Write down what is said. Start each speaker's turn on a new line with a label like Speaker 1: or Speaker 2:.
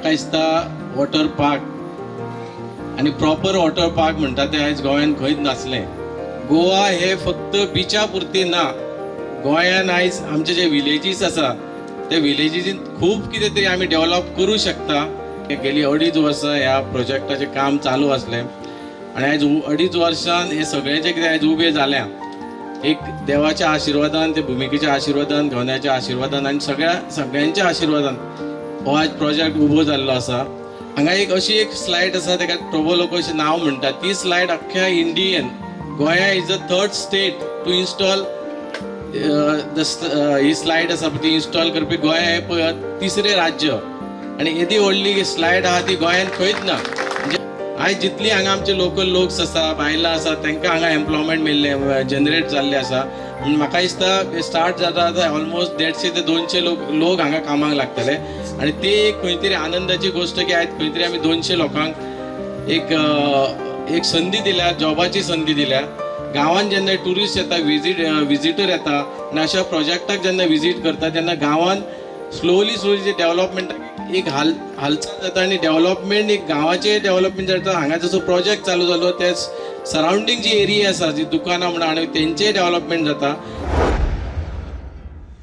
Speaker 1: म्हाका दिसता water park आनी प्रॉपर वॉटर पार्क म्हणटा तें आयज गोंयांत खंयच नासलें. गोवा हे फक्त बिचा पुरती ना, गोंयान आयज आमचे जे विलेजीस आसा ते विलेजीन खूब कितें तरी आमी डेव्हलप करूं शकता. गेली 2.5 वर्सां ह्या प्रोजेक्टाचें काम चालू आसलें आनी आयज 2.5 वर्सां हें सगळें जें कितें आयज उबें जालें, एक देवाच्या आशिर्वादान, ते भुमिकेच्या आशिर्वादान, गवनाच्या आशिर्वादान आनी सगळ्या सगळ्यांच्या आशिर्वादान हो आयज प्रोजेक्ट उबो जाल्लो आसा. हांगा एक अशी एक स्लायड आसा, ताका टोबोलोको अशें नांव म्हणटा. ती स्लायड अख्ख्या Indian, Goa is the third state to install the he slide आसा पळय, ती इन्स्टॉल करपी गोंया हें तिसरें राज्य आनी येदी व्हडली स्लायड आहा ती गोंयांत खंयच ना. म्हणजे आयज जितली हांगा आमचे लोकल लोक्स आसा, बायलां आसा, तांकां हांगा एम्प्लॉयमेंट मेळ्ळें, जनरेट जाल्लें आसा. म्हूण म्हाका दिसता स्टार्ट जाता आतां ऑलमोस्ट 150 ते 200 लोक लोक हांगा कामाक लागतले आनी ती एक खंय तरी आनंदाची गोश्ट की आयज खंय तरी आमी 200 लोकांक एक संदी दिल्या, जॉबाची संदी दिल्या. गांवांत जेन्ना ट्युरिस्ट येता, विजिटर येता आनी अशा प्रोजेक्टाक जेन्ना विजीट करता तेन्ना गांवांत स्लोली स्लोली जे डेव्हलपमेंट एक हालचाल जाता आनी डेव्हलपमेंट एक गांवाचें डेव्हलपमेंट जाता. हांगा जसो प्रोजेक्ट चालू जालो, ते सरावंडींग जी एरिया आसा, जी दुकानां म्हणा आनी तेंचेय डेव्हलपमेंट जाता.